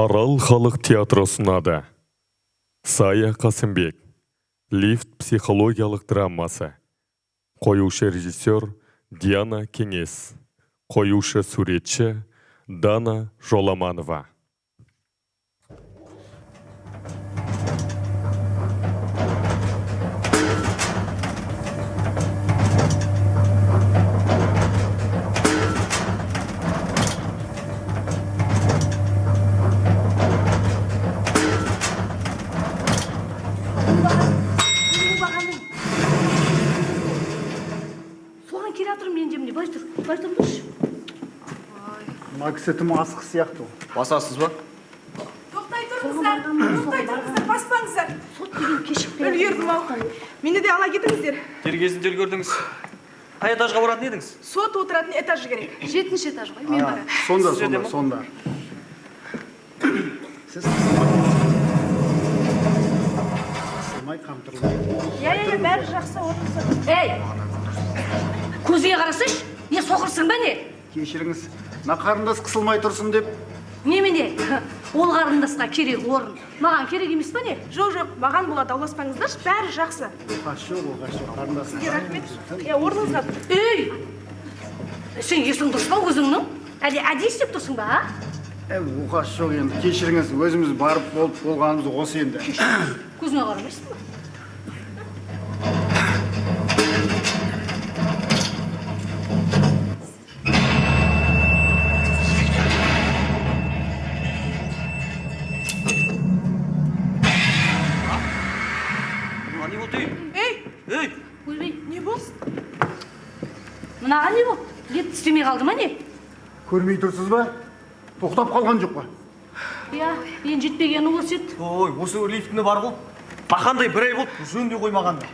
Арал халық театры ұсынады. Сая Қасымбек. Лифт психологиялық драмасы. Қоюшы режиссер Диана Кеңес. Қоюшы суретші Дана Жоламанова. Соған келе жатырмын мен де, міне, былай тұр, былай тұрыңдаршы. Мына кісі тым асық сияқты. Басасыз ба? Тоқтай тұрыңыздар, тоқтай тұрыңыздар, баспаңыздар. Сот деген кешікпей. Үлгердім ау. Мені де ала кетіңіздер. Дер кезінде үлгердіңіз. Қай этажға баратын едіңіз? Сот отыратын этаж керек. Жетінші этаж ғой, мен барамын. Сонда, Сіз жерде сонда, ма? сонда. Сіз қысылмай, қамтырылмай. Иә, иә, иә, бәрі жақсы, отырыңыздар. Ей, көзіңе қарасайшы, не соқырсың ба, не? Кешіріңіз, мына қарындас қысылмай тұрсын деп. Немене, ол қарындасқа керек орын маған керек емес па, не? Жоқ, жоқ, маған болады, дауласпаңыздаршы, бәрі жақсы. Оқасы жоқ, оқасы жоқ, қарындас. Сізге рахмет. Иә, орныңызға. Ей, сен есің дұрыс па өзіңнің, әлде әдейі істеп тұрсың ба, а? Оқасы жоқ енді, кешіріңіз, өзіміз барып болып болғанымыз осы енді. Көзіңе қарамайсың ба? А не болды, ей? Ей, Ей! Ойбай, не болды? мынаған не болды? Лифт істемей қалды ма, не? Көрмей тұрсыз ба? Тоқтап қалған жоқ па? Иә, енді жетпегені осы еді. Ой, осы лифтіні бар ғой. Бақандай бір ай болды, жөндей қоймағанда.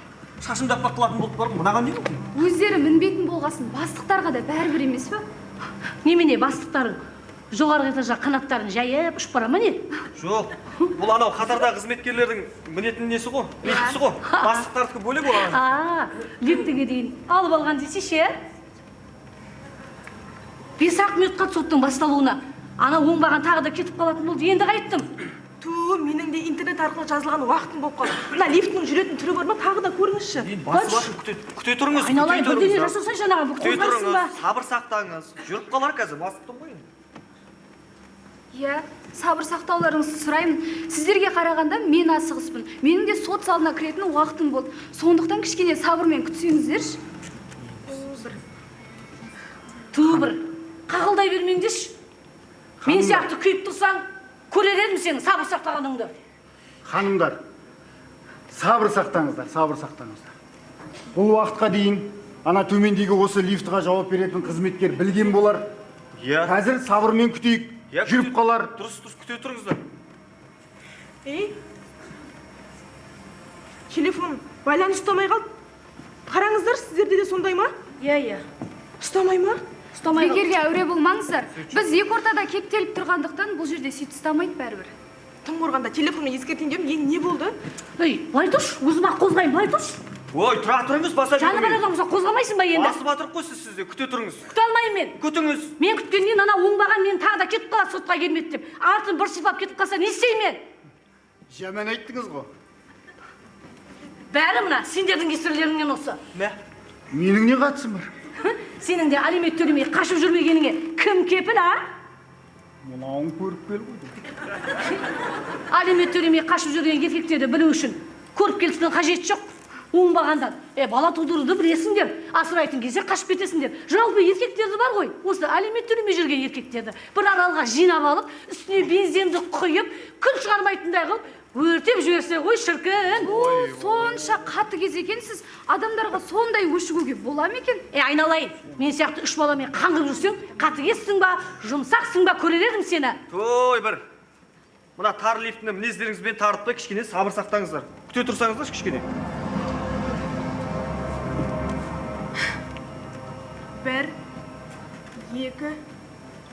Шашымды аппақ қылатын болып бар ғой, мынаған не болды? Өздері мінбейтін болғасын, бастықтарға да бәрібір емес па? Немене, бастықтарың жоғарғы этажға қанаттарын жайып ұшып бара ма, не? Жоқ, бұл анау қатардағы қызметкерлердің мінетін несі ғой, лифтісі ғой. Бастықтардікі бөлек ол ана. А, лифтіге дейін алып алған десейші, иә? 5-ақ минут қалды соттың басталуына. Ана оңбаған тағы да кетіп қалатын болды. Енді қайттым. Ту, менің де интернет арқылы жазылған уақытым болып қалды. Мына лифттің жүретін түрі бар ма, тағы да көріңізші. Енді басып жатыр, күте тұрыңыз, күте Айналайын, бірдеңе тұрыңыз. жасасай жаңағы, Күте қозғайсың ба? тұрыңыз, сабыр сақтаңыз. Жүріп қалар қазір, басып тұрмын ғой енді. Иә, сабыр сақтауларыңызды сұраймын. Сіздерге қарағанда мен асығыспын. Менің де сот залына кіретін уақытым болды. Сондықтан кішкене сабырмен күтсеңіздерші. Ту, бір қақылдай бермеңдерші. Мен сияқты күйіп тұрсаң, көрер едім сенің сабыр сақтағаныңды. Ханымдар, сабыр сақтаңыздар, сабыр сақтаңыздар. Бұл уақытқа дейін ана төмендегі осы лифтіға жауап беретін қызметкер білген болар. Иә. Қазір сабырмен күтейік, Иә, жүріп қалар. Дұрыс, дұрыс, күте тұрыңыздар. Ей, телефон байланыс ұстамай қалды. Қараңыздар, сіздерде де сондай ма? Иә, иә. Ұстамай ма? Ұстамай қалды. Бекерге әуре болмаңыздар. Біз екі ортада кептеліп тұрғандықтан бұл жерде сөйтіп ұстамайды бәрібір. Тым құрғанда телефонмен ескертейін дедім, енді не болды? Ей, былай тұршы, өзім ақ қозғайын, былай тұршы. Ой, тұра тұрыңыз, баса Жаны бар бермей. адам болса қозғамайсың ба енді? Басып жатырық қой сіз сізде, күте тұрыңыз. Күте алмаймын мен. Күтіңіз. Мен күткеннен ана оңбаған мен тағы да кетіп қалады, сотқа келмеді деп. Артын бір сипап кетіп қалса, не істеймін мен? Жаман айттыңыз ғой. Бәрі мына сендердің кесірлеріңнен осы. Мә. Менің не қатысым бар? Сенің де алимент төлемей қашып жүрмегеніңе кім кепіл, а? Мынауын көріп кел ғой. Алимент төлемей қашып жүрген еркектерді білу үшін көріп келістің қажеті жоқ. Оңбағандан. Бала тудыруды білесіңдер, асырайтын кезде қашып кетесіңдер. Жалпы еркектерді бар ғой, осы алимент төлемей жүрген еркектерді бір аралға жинап алып, үстіне бензинді құйып, күл шығармайтындай қылып өртеп жіберсе ғой, шіркін. О, сонша қатыгез екенсіз. Адамдарға сондай өшігуге бола ма екен? Айналайын, мен сияқты үш баламен қаңғып жүрсең, қатыгезсің ба, жұмсақсың ба, көрер едім сені. Той бір. Мына тар лифтіні мінездеріңізбен тартпай кішкене сабыр сақтаңыздар. Күте тұрсаңыздаршы кішкене. 1, 2,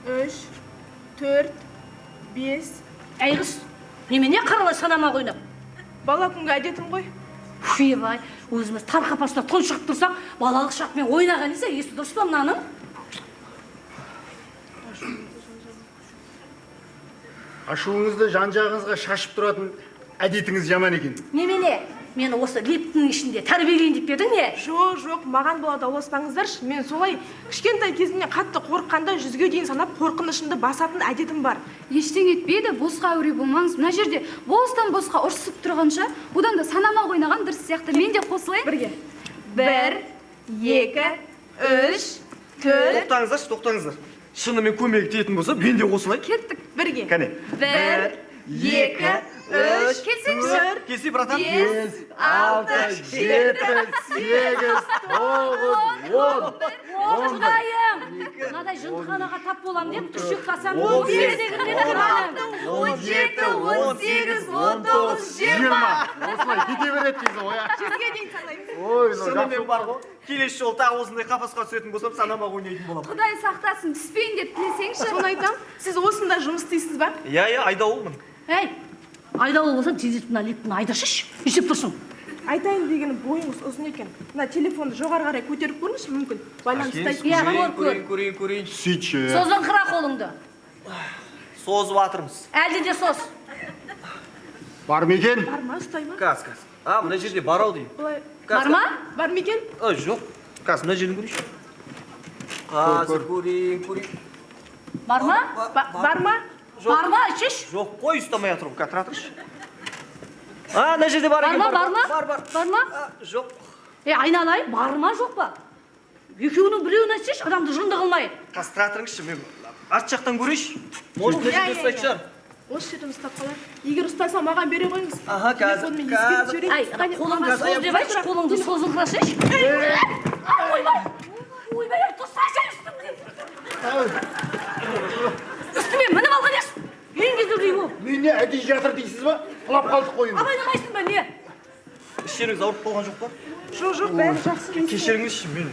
3, 4, 5. Әй қыз, немене қаралай санама ойнап? Бала күнгі әдетім ғой. Фуебай, өзіміз тар қапасына тұншығып тұрсақ, балалық шақпен ойнаған десе, есі дұрыс па мынаның? Ашуыңызды жан жағыңызға шашып тұратын әдетіңіз жаман екен. Немене, мені осы лифттің ішінде тәрбиелейін деп пе едің не? Жоқ, жоқ, маған бола дауласпаңыздаршы. Мен солай кішкентай кезімнен қатты қорыққанда 100-ге дейін санап, қорқынышымды басатын әдетім бар. Ештеңе етпейді, босқа әуре болмаңыз. Мына жерде бостан босқа ұрсып тұрғанша, одан да санамақ ойнаған дұрыс сияқты. Мен де қосылайын. Бірге. 1, 2, 3, 4. Тоқтаңыздаршы, тоқтаңыздар. Шынымен көмегі тиетін болса, мен де қосылайын. Кеттік. Бірге. Кәне. 1, 2, 3. Келсеңізші. Келсей, братан. 5, 6, 7, 8, 9, 10. О, құдайым! Мынадай жындыханаға тап болам деп түшек қасам. 15, 17, 18, 19, 20. Осылай кете береді дейсің ғой, а? 100-ге дейін санаймыз. Ой, мынау Шынымен жақсы. бар ғой. Келесі жолы тағы осындай қапасқа түсетін болсам, санамақ ойнайтын боламын. Құдай сақтасын, түспейін деп тілесеңші. Соны айтам, сіз осында жұмыс істейсіз ба? Иә, иә, айдауылмын. Әй, айдауыл болсаң, тездетіп мына лифтіні айдашыш. Не істеп тұрсың? Айтайын дегенім, бойыңыз ұзын екен. Мына телефонды жоғары қарай көтеріп көріңізші, мүмкін байланыс ұстайды. Иә, көр, көр. Көрейін, көрейін. Сөйтші. Созыңқыра қолыңды. Созып жатырмыз. Әлде де соз. Бар ма екен? Бар ма, ұстай ма? Қазір, қазір. А, мына жерде бар ау деймін. Былай. Бар ма? Бар ма екен? А, жоқ. Қазір мына жерден көрейінші. Қазір көрейін, көрейін. Бар ма? Бар ма? Бар ма? Шеш. Жоқ қой, ұстамай жатыр ғой. Қазір тұра тұршы. А, мына жерде бар Бар екен. ма, бар ма? Бар, бар. Бар ма? А, жоқ. Е, айналайын, бар ма, жоқ па? Екеуінің біреуін айтсайшы, адамды жынды қылмай. Қазір тұра тұрыңызшы, мен арт жақтан көрейінші. Может, мына жерде Иә, иә, ұстайтын шығар. Осы жерден ұстап қалайық. Егер ұстаса, маған бере қойыңыз. Аха, қазір, Телефонмен қазір. ескертіп жіберейін. Ай, Қане, қолыңды қазір, соз деп айтшы, қолыңды созыңқырасайшы. Ойбай, ойбай, тұрсайшы үстімде. Үстіме мініп алған ес. Ең кездей болып. Мен не әдейі жатыр дейсіз ба? Құлап қалдық қой енді. Абайламайсың ба, не? Іштеріңіз ауырып қалған жоқ па? Жоқ, жоқ, бәрі жақсы. Кешіріңізші, мен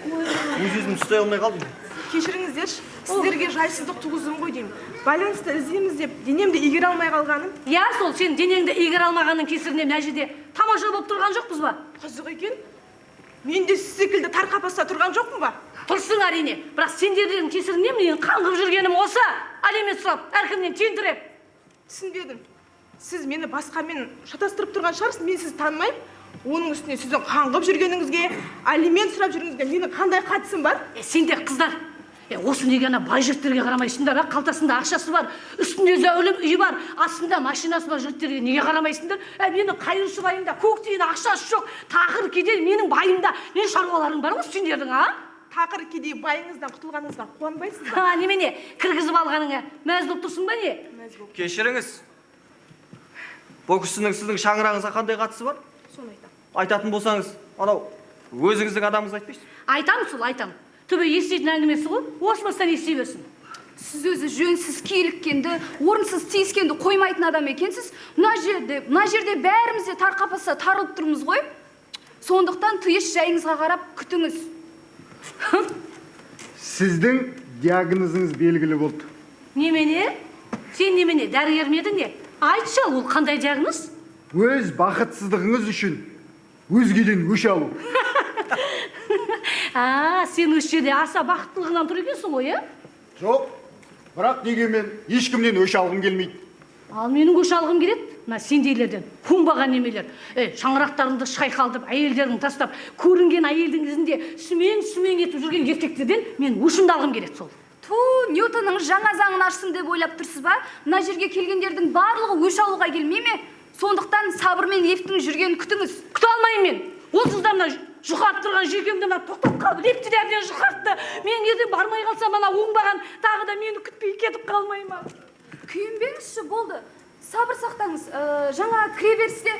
өз өзімді ұстай алмай қалдым. Кешіріңіздерші, сіздерге жайсыздық туғыздым ғой деймін. Байланысты іздейміз деп денемді игере алмай қалғаным. Иә, сол сен денеңді игере алмағанның кесірінен мына жерде тамаша болып тұрған жоқпыз ба? Қызық екен. Мен де сіз секілді тар қапаста тұрған жоқпын ба? Тұрсың әрине, бірақ сендердің кесірінен менің қаңғып жүргенім осы. Алимент сұрап, әркімнен тентіреп. Түсінбедім. Сіз мені басқамен шатастырып тұрған шығарсыз, мен сізді танымаймын. Оның үстіне сіздің қаңғып жүргеніңізге, алимент сұрап жүргеніңізге менің қандай қатысым бар? Сендер қыздар, осы неге ана бай жігіттерге қарамайсыңдар, а? Қалтасында ақшасы бар, үстінде зәулім үйі бар, астында машинасы бар жігіттерге неге қарамайсыңдар? Менің қайыршы байымда көк тиын ақшасы жоқ, тақыр кедей менің байымда не шаруаларың бар осы сендердің, а? Тақыр кедей байыңыздан құтылғаныңызға қуанбайсыз ба? Ха, немене, кіргізіп алғаныңа мәз болып тұрсың ба не? Мәз болып. Кешіріңіз. Бұл кісінің сіздің шаңырағыңызға қандай қатысы бар? Соны айтамын. Айтатын болсаңыз, анау өзіңіздің адамыңыз айтпайсыз. Айтам сол, айтам. Түбі еститін әңгімесі ғой, осымастан ести берсін. Сіз өзі жөнсіз киліккенді, орынсыз тиіскенді қоймайтын адам екенсіз. Мына жерде бәріміз де тар қапаста тарылып тұрмыз ғой. Сондықтан тыйыс жайыңызға қарап күтіңіз. Сіздің диагнозыңыз белгілі болды. Немене? Сен немене, дәрігер ме едің не? Айтшы, ол қандай диагноз? Өз бақытсыздығыңыз үшін өзгеден өш алу. А, сен осы жерде аса бақыттылығынан тұр екенсің ғой, иә? Жоқ, бірақ дегенмен ешкімнен өш алғым келмейді. Ал менің өш алғым келеді, мына сендейлерден, көнбаған немелер. Шаңырақтарыңды шайқалтып, әйелдеріңді тастап, көрінген әйелдің ізінде сүмең-сүмең етіп жүрген еркектерден мен өшімді алғым келеді сол. Ту, Ньютонның жаңа заңын ашсын деп ойлап тұрсыз ба? Мына жерге келгендердің барлығы өш алуға келмей ме? Сондықтан сабырмен лифттің жүргенін күтіңіз. Күте алмаймын мен. Онсыз да мына жұқарып тұрған жүйкемді мына тоқтап қалды. Лифті де әбден жұқартты. Мен ертең бармай қалсам, ана оңбаған тағы да мені күтпей кетіп қалмай ма? Күйінбеңізші, болды. Сабыр сақтаңыз. Жаңа кіреберісте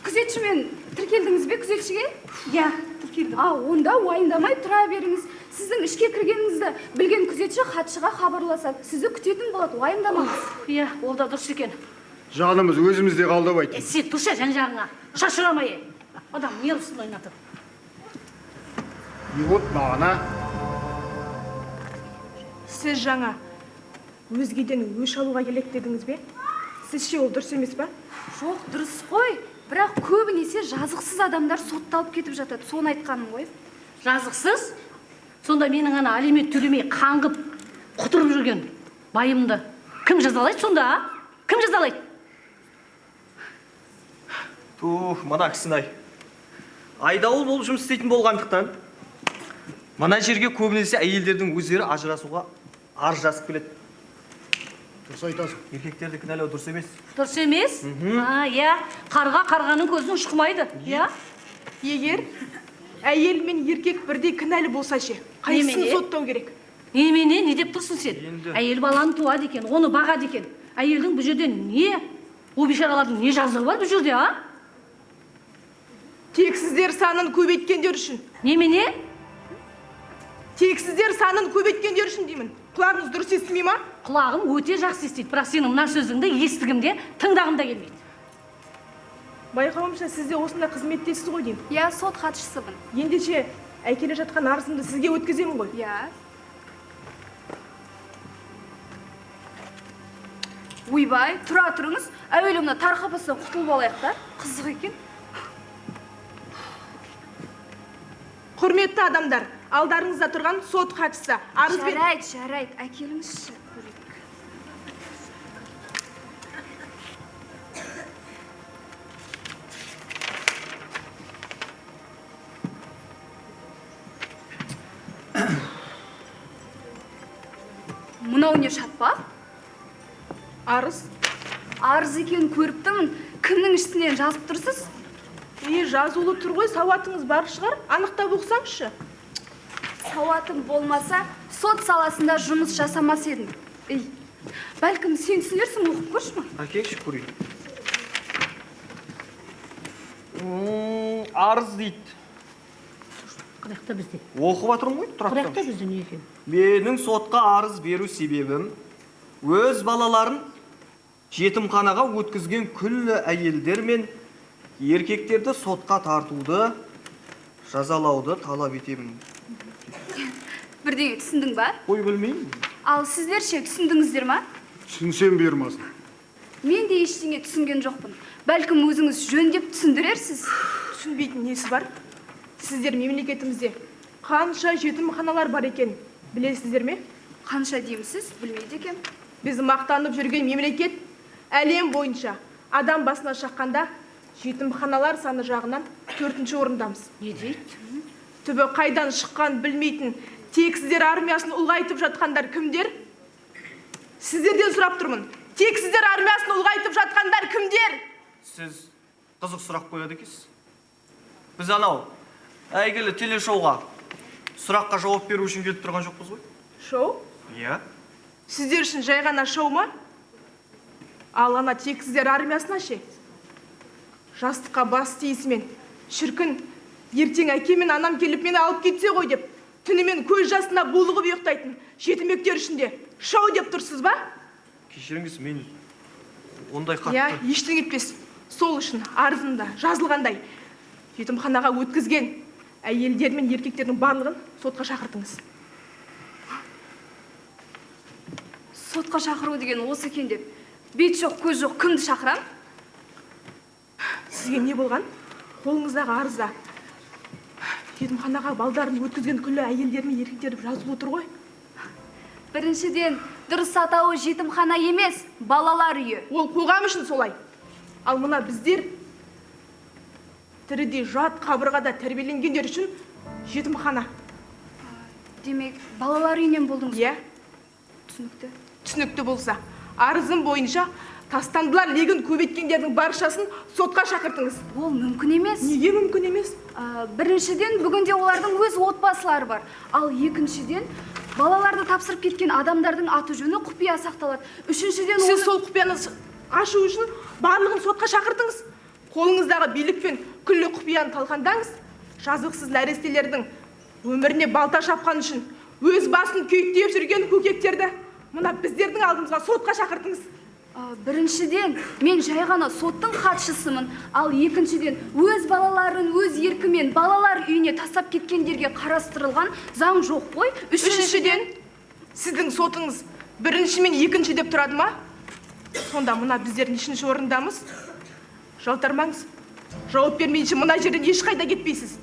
күзетшімен тіркелдіңіз бе күзетшіге? Иә, тіркелдім. А, онда уайымдамай тұра беріңіз. Сіздің ішке кіргеніңізді білген күзетші хатшыға хабарласады. Сізді күтетін болады, уайымдамаңыз. Иә, ол да дұрыс екен. Жанымыз өзімізде қалды ау әйтеуір. Сен тұршы жан жағыңа, шашырамай. Адам нервысын ойнатып. Не болды маған, а? Сіз жаңа өзгеден өш алуға келеді дедіңіз бе? Сізше ол дұрыс емес па? Жоқ, дұрыс қой. Бірақ көбінесе жазықсыз адамдар сотталып кетіп жатады. Соны айтқаным ғой. Жазықсыз? Сонда менің ана алимент төлемей қаңғып, құтырып жүрген байымды кім жазалайды сонда, а? Кім жазалайды? Тух, мына кісіні ай. Айдауыл болып жұмыс істейтін болғандықтан, мына жерге көбінесе әйелдердің өздері ажырасуға арыз жазып келеді. Дұрыс айтасың. Еркектерді кінәлау дұрыс емес. Дұрыс емес? А, иә, қарға қарғаның көзін шұқымайды, иә? Егер әйел мен еркек бірдей кінәлі болса ше, қайсысын Немене? соттау керек? Немене, не деп тұрсың сен? Енді. Әйел баланы туады екен, оны бағады екен. Әйелдің бұл жерде не, о бейшаралардың не жазығы бар бұл жерде, а? Тексіздер санын көбейткендер үшін. Немене? Тексіздер санын көбейткендер үшін деймін. Құлағыңыз дұрыс естімей ма? Құлағым өте жақсы естиді, бірақ сенің мына сөзіңді естігім де, тыңдағым да келмейді. Байқауымша, сіз де осындай қызметтесіз ғой деймін. Иә, сот хатшысымын. Ендеше, әкеле жатқан арызымды сізге өткіземін ғой. Иә. Ойбай, тұра тұрыңыз. Әуелі мына тар қапастан құтылып алайық та. Қызық екен. Құрметті адамдар, алдарыңызда тұрған сот хатшысы арызбен. Жарайды, жарайды, әкеліңізші, көрейік. Мынау не шатпақ? Арыз. Арыз екенін көріп тұрмын. Кімнің үстінен жазып тұрсыз? Е, жазулы тұр ғой, сауатыңыз бар шығар, анықтап оқысаңызшы. Сауатым болмаса, сот саласында жұмыс жасамас едім. Ей, бәлкім сен түсінерсің, оқып көрші ма? Әкелші көрейін. Арыз дейді. Құдайықта бізде. Оқып жатырмын ғой, тұра Құдайықта тұрсам. бізде не екен? Менің сотқа арыз беру себебім өз балаларын жетімханаға өткізген күллі әйелдер мен еркектерді сотқа тартуды, жазалауды талап етемін. Бірдеңе түсіндің ба? Ой, білмеймін. Ал сіздер ше, түсіндіңіздер ма? Түсінсем бұйырмасын. Мен де ештеңе түсінген жоқпын. Бәлкім өзіңіз жөндеп түсіндірерсіз. Түсінбейтін несі бар? Сіздер мемлекетімізде қанша жетімханалар бар екен білесіздер ме? Қанша деймісіз, білмейді екен. Біз мақтанып жүрген мемлекет әлем бойынша адам басына шаққанда жетімханалар саны жағынан 4-ші орындамыз. Не дейді? Түбі қайдан шыққан білмейтін тексіздер армиясын ұлғайтып жатқандар кімдер? Сіздерден сұрап тұрмын. Тексіздер армиясын ұлғайтып жатқандар кімдер? Сіз қызық сұрақ қояды екенсіз. Біз анау әйгілі телешоуға сұраққа жауап беру үшін келіп тұрған жоқпыз ғой. Шоу? Иә. Сіздер үшін жай ғана шоу ма? Ал ана тексіздер армиясына ше? Жастыққа бас тиісімен, шіркін, ертең әкем мен анам келіп мені алып кетсе ғой деп, түнімен көз жасына булығып ұйықтайтын жетімектер үшін де шоу деп тұрсыз ба? Кешіріңіз, мен ондай қатты... Иә, ештеңе етпес. Сол үшін арызымда жазылғандай жетімханаға өткізген әйелдер мен еркектердің барлығын сотқа шақыртыңыз. Сотқа шақыру деген осы екен деп. Бет жоқ, көз жоқ, кімді шақырам? Сізге не болған? Қолыңыздағы арызда жетімханаға балдарын өткізген күллі әйелдер мен еркектер деп жазылып отыр ғой. Біріншіден, дұрыс атауы жетімхана емес, балалар үйі. Ол қоғам үшін солай. Ал мына біздер тірідей жат қабырғада тәрбиеленгендер үшін жетімхана. Демек, балалар үйінен болдыңыз? Иә. Түсінікті. Түсінікті болса, арызым бойынша тастандылар легін көбейткендердің баршасын сотқа шақыртыңыз. Ол мүмкін емес. Неге мүмкін емес? Біріншіден, бүгінде олардың өз отбасылары бар. Ал екіншіден, балаларды тапсырып кеткен адамдардың аты жөні құпия сақталады. Үшіншіден, Сіз сол құпияны ашу үшін барлығын сотқа шақыртыңыз. Қолыңыздағы билікпен күллі құпияны талқандаңыз. Жазықсыз нәрестелердің өміріне балта шапқан үшін өз басын күйттеп жүрген көкектерді мына біздердің алдымызға сотқа шақыртыңыз. Біріншіден, мен жай ғана соттың хатшысымын, ал екіншіден, өз балаларын өз еркімен балалар үйіне тастап кеткендерге қарастырылған заң жоқ қой. Үшіншіден, сіздің сотыңыз бірінші мен екінші деп тұрады ма? Сонда мына біздер нешінші орындамыз? Жалтармаңыз. Жауап бермейінше мына жерден ешқайда кетпейсіз.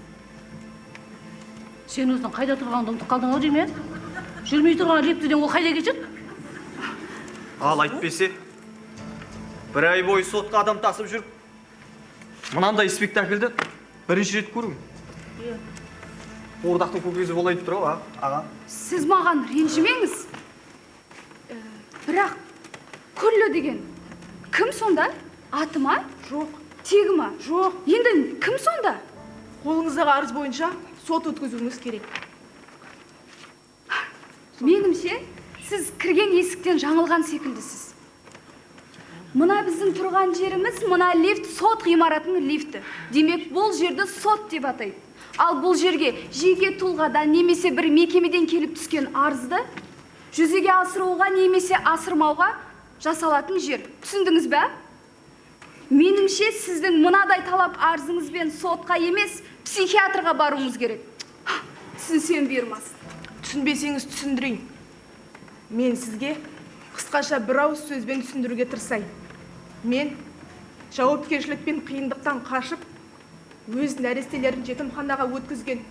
Сен өзің қайда тұрғаныңды ұмытып қалдың ау деймін, ә? Жүрмей тұрған лифтіден ол қайда кетеді? Ал айтпесе, Бір ай бойы сотқа адам тасып жүріп, мынандай спектакльді бірінші рет көруім. Қуырдақтың көкесі болайын тұр ау, аға. Сіз маған ренжімеңіз. Бірақ күллі деген кім сонда? Аты ма? Жоқ. Тегі ма? Жоқ. Енді кім сонда? Қолыңыздағы арыз бойынша сот өткізуіңіз керек. Меніңше, сіз кірген есіктен жаңылған секілдісіз. Мына біздің тұрған жеріміз, мына лифт сот ғимаратының лифті. Демек, бұл жерді сот деп атайды. Ал бұл жерге жеке тұлғадан немесе бір мекемеден келіп түскен арызды жүзеге асыруға немесе асырмауға жасалатын жер. Түсіндіңіз бе? Меніңше, сіздің мынадай талап арызыңызбен сотқа емес, психиатрға баруыңыз керек. Түсінсем бұйырмасын. Түсінбесеңіз түсіндірейін. Мен сізге қысқаша бір ауыз сөзбен түсіндіруге тырысайын. Мен жауапкершілік пен қиындықтан қашып, өз нәрестелерін жетімханаға өткізген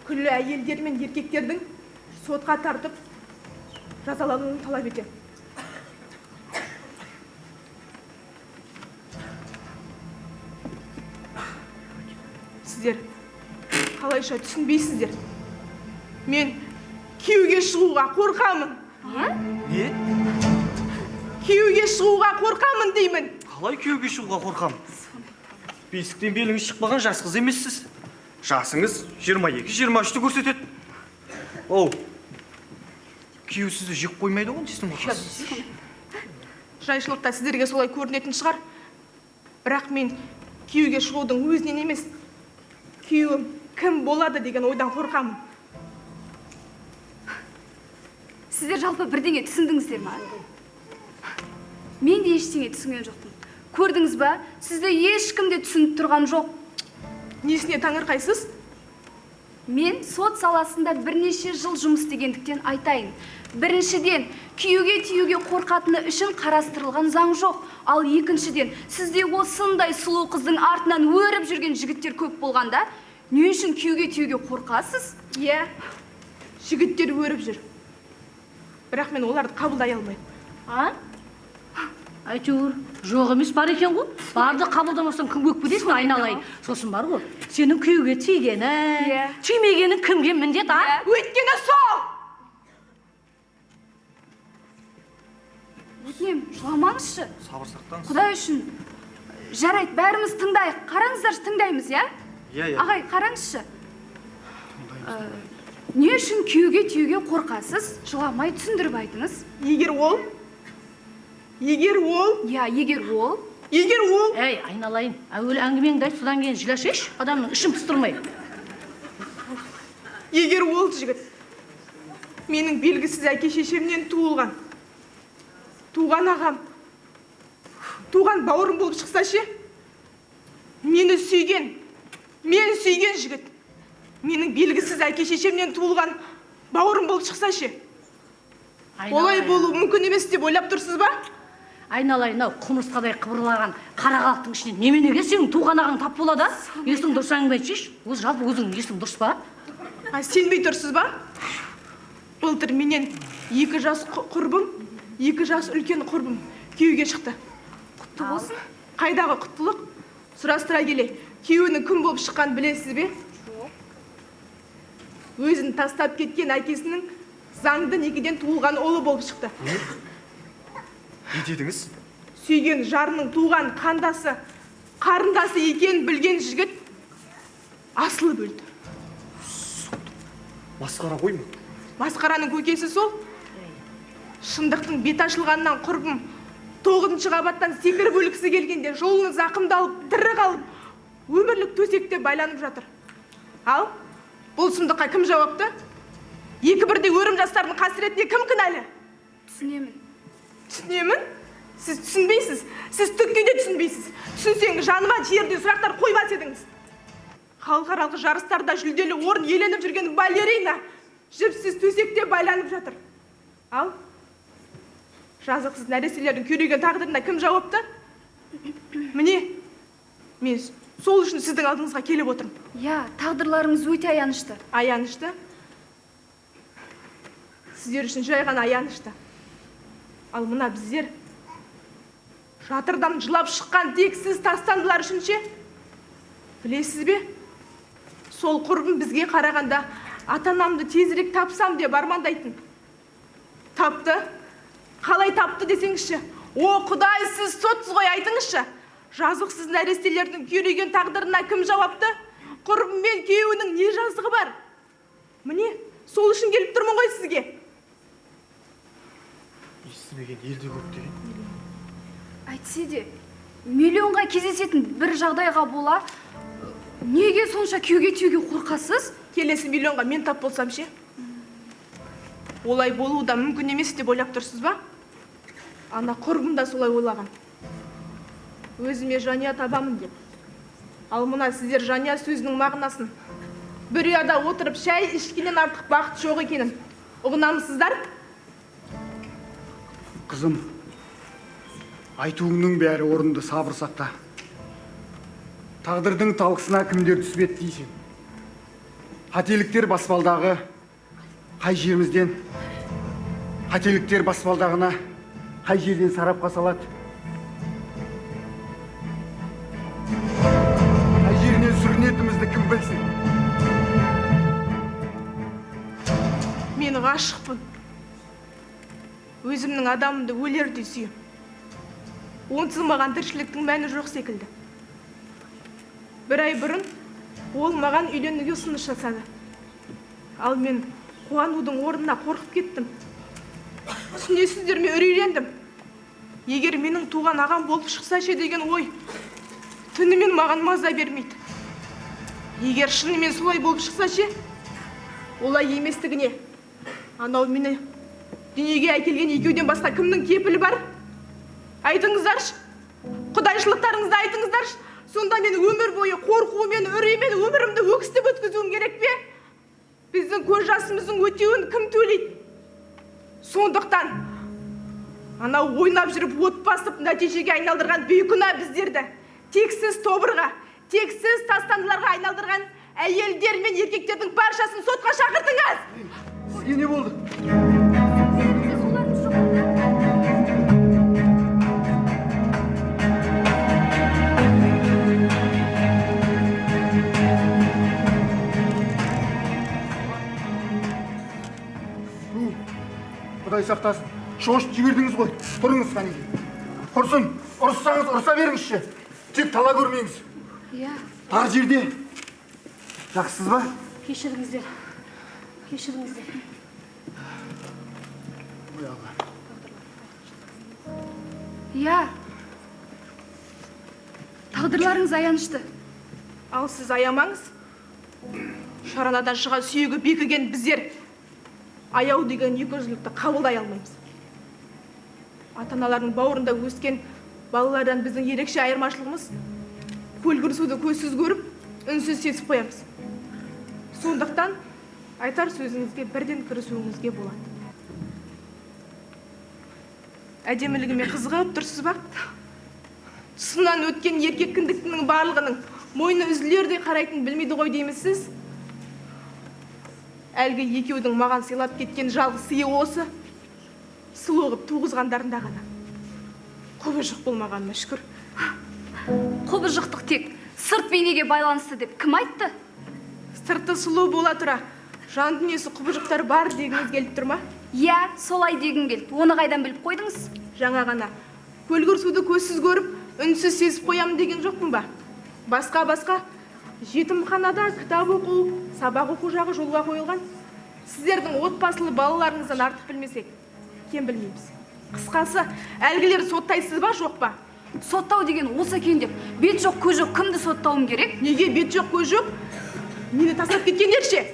күллі әйелдер мен еркектердің сотқа тартып жазалануын талап етемін. Сіздер қалайша түсінбейсіздер? Мен күйеуге шығуға қорқамын. Не? Күйеуге шығуға қорқамын деймін. Қалай күйеуге шығуға қорқамын? Бесіктен беліңіз шықпаған жас қыз емессіз. Жасыңыз 22-23-ті көрсетеді. Оу, күйеу сізді жек қоймайды ғой, несін қорқасыз? Жайшылықта сіздерге солай көрінетін шығар. Бірақ мен күйеуге шығудың өзінен емес, күйеуім кім болады деген ойдан қорқамын. Сіздер жалпы бірдеңе түсіндіңіздер ма? Мен де ештеңе түсінген жоқпын. Көрдіңіз ба? Сізді ешкім де түсініп тұрған жоқ. Несіне таңырқайсыз? Мен сот саласында бірнеше жыл жұмыс істегендіктен айтайын. Біріншіден, күйеуге тиюге қорқатыны үшін қарастырылған заң жоқ. Ал екіншіден, сізде осындай сұлу қыздың артынан өріп жүрген жігіттер көп болғанда, не үшін күйеуге тиюге қорқасыз? Иә, жігіттер өріп жүр. Бірақ мен оларды қабылдай алмаймын. А? Әйтеуір, жоқ емес бар екен ғой. Барды қабылдамасаң кім өкпелесің айналайын. Сосын бар ғой, сенің күйеуге тигені, тимегенің кімге міндет, а? Өйткені сол! Өтінем, жыламаңызшы. Сабыр сақтаңыз. Құдай үшін. Жарайды, бәріміз тыңдайық. Қараңыздаршы, тыңдаймыз, иә? Иә, иә. Ағай, қараңызшы. Не үшін күйеуге тиюге қорқасыз? Жыламай түсіндіріп айтыңыз. Егер ол, егер ол, Иә, егер ол. егер ол. Әй, айналайын, әуелі әңгімеңді айт, содан кейін жылашайшы, адамның ішін пыстырмай. Егер ол жігіт менің белгісіз әке шешемнен туылған, туған ағам, туған бауырым болып шықса ше? Мені сүйген, мен сүйген жігіт менің белгісіз әке шешемнен туылған бауырым болып шықса ше? Олай болу мүмкін емес деп ойлап тұрсыз ба? Айналайын, ау, құмырсқадай қыбырлаған қара халықтың ішінен неменеге сенің туған ағаң тап болады, а? Есің дұрыс әңгіме айтсайшы. Өзі жалпы өзіңнің есің дұрыс па? А сенбей тұрсыз ба? Былтыр менен 2 жас құрбым, 2 жас үлкен құрбым күйеуге шықты. Құтты болсын. Қайдағы құттылық? Сұрастыра келе, күйеуінің кім болып шыққанын білесіз бе? Жоқ. Өзін тастап кеткен әкесінің заңды некеден туылған ұлы болып шықты. Не дедіңіз? Сүйген жарының туған қандасы, қарындасы екенін білген жігіт асылып өлді. Масқара ғой ма? Масқараның көкесі сол. Шындықтың беті ашылғаннан құрбым 9-шы қабаттан секіріп өлгісі келгенде жолының зақымдалып, тірі қалып, өмірлік төсекте байланып жатыр. Ал бұл сұмдыққа кім жауапты? Екі бірдей өрім жастардың қасіретіне кім кінәлі? Түсінемін. Түсінемін? Сіз түсінбейсіз. Сіз түкке де түсінбейсіз. Түсінсеңіз, жаныма жерден сұрақтар қоймас едіңіз. Халықаралық жарыстарда жүлделі орын иеленіп жүрген балерина жіпсіз төсекте байланып жатыр. Ал жазықсыз нәрестелердің күйреген тағдырына кім жауапты? Міне, мен сол үшін сіздің алдыңызға келіп отырмын. Иә, тағдырларыңыз өте аянышты. Аянышты? Сіздер үшін жай ғана аянышты. Ал мына біздер Жатырдан жылап шыққан тексіз тастандылар үшін ше? Білесіз бе? Сол құрбым бізге қарағанда ата-анамды тезірек тапсам деп армандайтын. Тапты. Қалай тапты десеңізші? О, Құдай, сіз сотсыз ғой, айтыңызшы. Жазықсыз нәрестелердің күйреген тағдырына кім жауапты? Құрбым мен күйеуінің не жазығы бар? Міне, сол үшін келіп тұрмын ғой сізге. Естімеген елде көп деген. Әйтсе де, миллионға кездесетін бір жағдайға бола, неге сонша күйеуге тиюге қорқасыз? Келесі миллионға мен тап болсам ше? Олай болуы да мүмкін емес деп ойлап тұрсыз ба? Ана құрбым да солай ойлаған. Өзіме жанұя табамын деп. Ал мына сіздер жанұя сөзінің мағынасын бір ұяда отырып шай ішкеннен артық бақыт жоқ екенін ұғынамысыздар? Қызым, айтуыңның бәрі орынды, сабыр сақта. Тағдырдың талқысына кімдер түспеді дейсің? Қателіктер баспалдағы қай жерімізден, қателіктер баспалдағына қай жерден сарапқа салады? Қай жерінен сүрінетінімізді кім білсін? Мен ғашықпын. Өзімнің адамымды өлердей сүйем. Онсыз маған тіршіліктің мәні жоқ секілді. Бір ай бұрын ол маған үйленуге ұсыныс жасады. Ал мен қуанудың орнына қорқып кеттім. Түсінесіздер ме, үрейлендім. Егер менің туған ағам болып шықса ше деген ой түнімен маған маза бермейді. Егер шынымен солай болып шықса ше, олай еместігіне анау мені дүниеге әкелген екеуден басқа кімнің кепілі бар? Айтыңыздаршы, құдайшылықтарыңызды айтыңыздаршы. Сонда мен өмір бойы қорқумен, үреймен өмірімді өксітіп өткізуім керек пе? Біздің көз жасымыздың өтеуін кім төлейді? Сондықтан анау ойнап жүріп от басып нәтижеге айналдырған бейкүнә біздерді тексіз тобырға, тексіз тастандыларға айналдырған әйелдер мен еркектердің баршасын сотқа шақыртыңыз. Сізге не болды? Құдай сақтасын, шошып жібердіңіз ғой. Тұрыңыз қанеки. Құрсын, ұрыссаңыз ұрыса беріңізші. Тек тала көрмеңіз. Иә. Тар жерде. Жақсыз ба? Кешіріңіздер. Кешіріңіздер. Ой, Алла. Иә. Тағдырларыңыз аянышты. Ал сіз аямаңыз. Шаранадан шыға сүйегі бекіген біздер аяу деген екіжүзділікті қабылдай алмаймыз. Ата-аналардың бауырында өскен балалардан біздің ерекше айырмашылығымыз көлгір суды көзсіз көріп, үнсіз сезіп қоямыз. Сондықтан айтар сөзіңізге бірден кірісуіңізге болады. Әдемілігіме қызығып тұрсыз ба? Тұсынан өткен еркек кіндіктінің барлығының мойны үзілердей қарайтын білмейді ғой деймісіз? Әлгі екеудің маған сыйлап кеткен жалғыз сыйы осы. Сұлу қып туғызғандарында ғана. Құбыжық болмағаныма шүкір. Құбыжықтық тек сырт бейнеге байланысты деп кім айтты? Сырты сұлу бола тұра, жан дүниесі құбыжықтар бар дегіңіз келіп тұр ма? Иә, солай дегім келді. Оны қайдан біліп қойдыңыз? Жаңа ғана көлгір суды көзсіз көріп, үнсіз сезіп қоямын деген жоқпын ба? Басқа-басқа жетімханада кітап оқу, сабақ оқу жағы жолға қойылған. Сіздердің отбасылы балаларыңыздан артық білмесек, кем білмейміз. Қысқасы, әлгілер соттайсыз ба, жоқ па? Соттау деген осы екен деп, бет жоқ, көз жоқ, кімді соттауым керек? Неге бет жоқ, көз жоқ? Мені тастап кеткендер ше?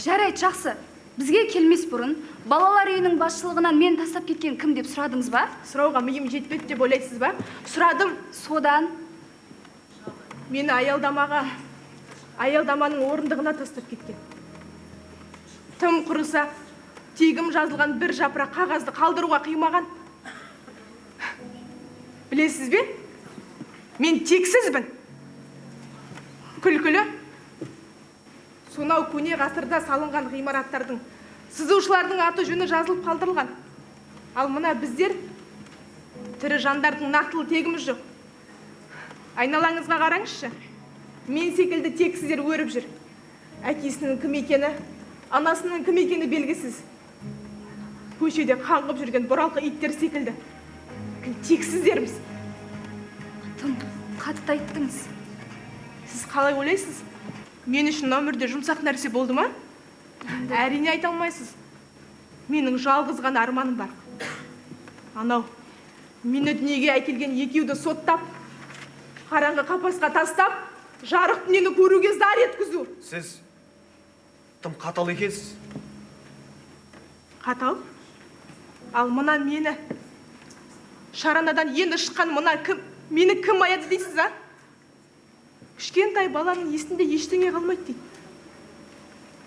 Жарайды, жақсы. Бізге келмес бұрын балалар үйінің басшылығынан мені тастап кеткен кім деп сұрадыңыз ба? Сұрауға миым жетпеді деп ойлайсыз ба? Сұрадым. Содан? Мені аялдамаға, аялдаманың орындығына тастап кеткен. Тым құрыса, тегім жазылған бір жапырақ қағазды қалдыруға қимаған. Білесіз бе? Мен тексізбін. Күлкілі. Сонау көне ғасырда салынған ғимараттардың, сызушылардың аты жөні жазылып қалдырылған. Ал мына біздер Тірі жандардың нақтылы тегіміз жоқ. Айналаңызға қараңызшы. Мен секілді тексіздер өріп жүр. Әкесінің кім екені, анасының кім екені белгісіз. Көшеде қаңғып жүрген бұралқы иттер секілді. Тексіздерміз. Тым қатты айттыңыз. Сіз қалай ойлайсыз? Мен үшін өмірде жұмсақ нәрсе болды ма? Әрине айта алмайсыз. Менің жалғыз ғана арманым бар. Анау, мені дүниеге әкелген екеуді соттап, қараңғы қапасқа тастап, жарық дүниені көруге зар еткізу. Сіз тым қатал екенсіз. Қатал? Ал мына мені, шаранадан енді шыққан мына кім, мені кім аяды дейсіз, а? Кішкентай баланың есінде ештеңе қалмайды дейді.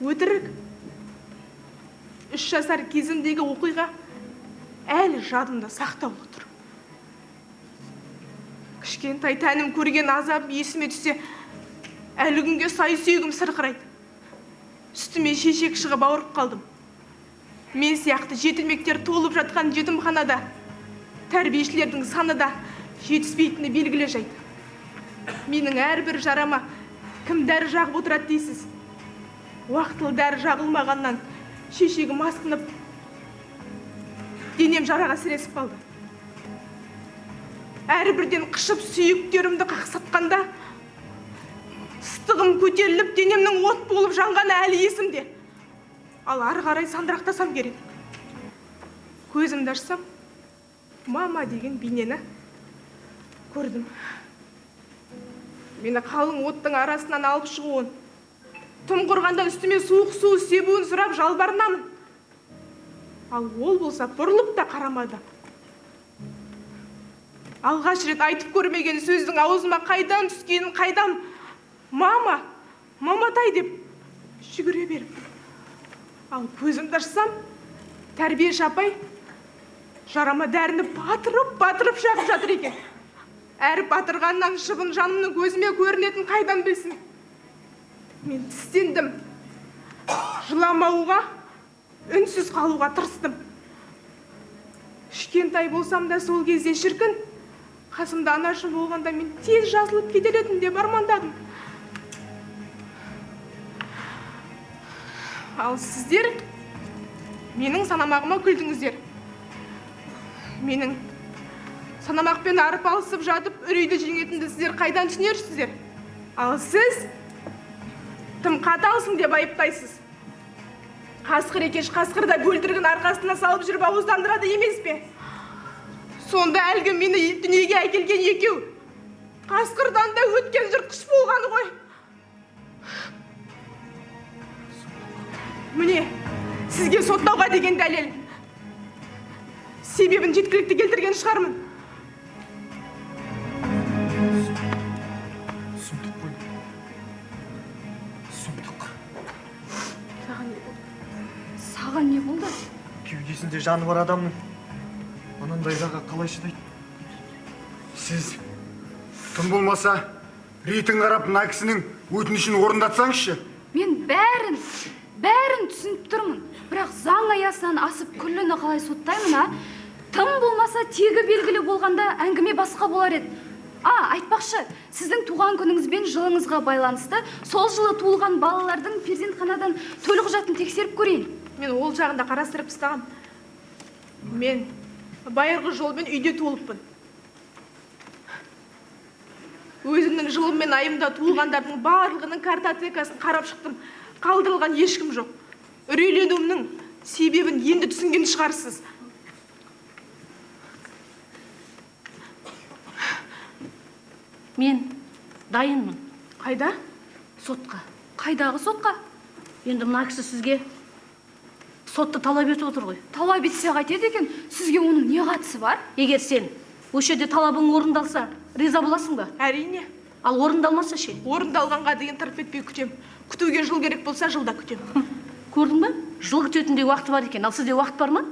Өтірік. 3 жасар кезімдегі оқиға әлі жадымда сақтаулы тұр. Кішкентай тәнім көрген азап есіме түссе, әлі күнге сай сүйегім сырқырайды. Үстіме шешек шығып ауырып қалдым. Мен сияқты жетімектер толып жатқан жетімханада тәрбиешілердің саны да жетіспейтіні белгілі жайт. Менің әрбір жарама кім дәрі жағып отырады дейсіз? Уақытылы дәрі жағылмағаннан шешегім асқынып, денем жараға сіресіп қалды. Әрбірден қышып сүйектерімді қақсатқанда, ыстығым көтеріліп, денемнің от болып жанғаны әлі есімде. Ал ары қарай сандырақтасам керек. Көзімді ашсам, мама деген бейнені көрдім. Мені қалың оттың арасынан алып шығуын, тым құрғанда үстіме суық су себуін сұрап жалбарынамын. Ал ол болса бұрылып та қарамады. Алғаш рет айтып көрмеген сөздің аузыма қайдан түскенін қайдан мама, маматай деп жүгіре беріп. Ал көзімді ашсам, тәрбиеші апай жарама дәріні батырып-батырып жағып жатыр екен. Әрі батырғаннан шыбын жанымның көзіме көрінетін қайдан білсін. Мен тістендім. Жыламауға, үнсіз қалуға тырыстым. Кішкентай болсам да сол кезде шіркін, қасымда анашым болғанда мен тез жазылып кетер едім деп армандадым. Ал сіздер менің санамағыма күлдіңіздер. Менің санамақпен арпалысып жатып үрейді жеңетінді сіздер қайдан түсінерсіздер? Ал сіз тым қаталсың деп айыптайсыз. Қасқыр екеш қасқыр да бөлтірігін арқасына салып жүріп ауыздандырады емес пе? Сонда әлгі мені дүниеге әкелген екеу қасқырдан да өткен жыртқыш болғаны ғой. Міне, сізге соттауға деген дәлел. Себебін жеткілікті келтірген шығармын. Сұмдық қой. Сұмдық. Саған не болды? Саған не болды? Кеудесінде жаны бар адамның анандай заға қалай шыдайды? Сіз тым болмаса ретін қарап мына кісінің өтінішін орындатсаңызшы. Мен бәрін түсініп тұрмын. Бірақ заң аясынан асып күлліні қалай соттаймын, а? Тым болмаса тегі белгілі болғанда әңгіме басқа болар еді. А, айтпақшы, сіздің туған күніңіз бен жылыңызға байланысты сол жылы туылған балалардың перзентханадан төлқұжатын тексеріп көрейін. Мен ол жағында қарастырып тастағам. Мен байырғы жолмен үйде туылыппын. Өзімнің жылым мен айымда туылғандардың барлығының картотекасын қарап шықтым. Қалдырылған ешкім жоқ. Үрейленуімнің себебін енді түсінген шығарсыз. Мен дайынмын. Қайда? Сотқа. Қайдағы сотқа? Енді мына кісі сізге сотты талап етіп отыр ғой. Талап етсе қайтеді екен? Сізге оның не қатысы бар? Егер сен осы жерде талабың орындалса, риза боласың ба? Әрине. Ал орындалмаса ше? Орындалғанға дейін тырп етпей күтем. Күтуге жыл керек болса, жылда күтем. Көрдің бе? Жыл күтетіндей уақыты бар екен. Ал сізде уақыт бар ма?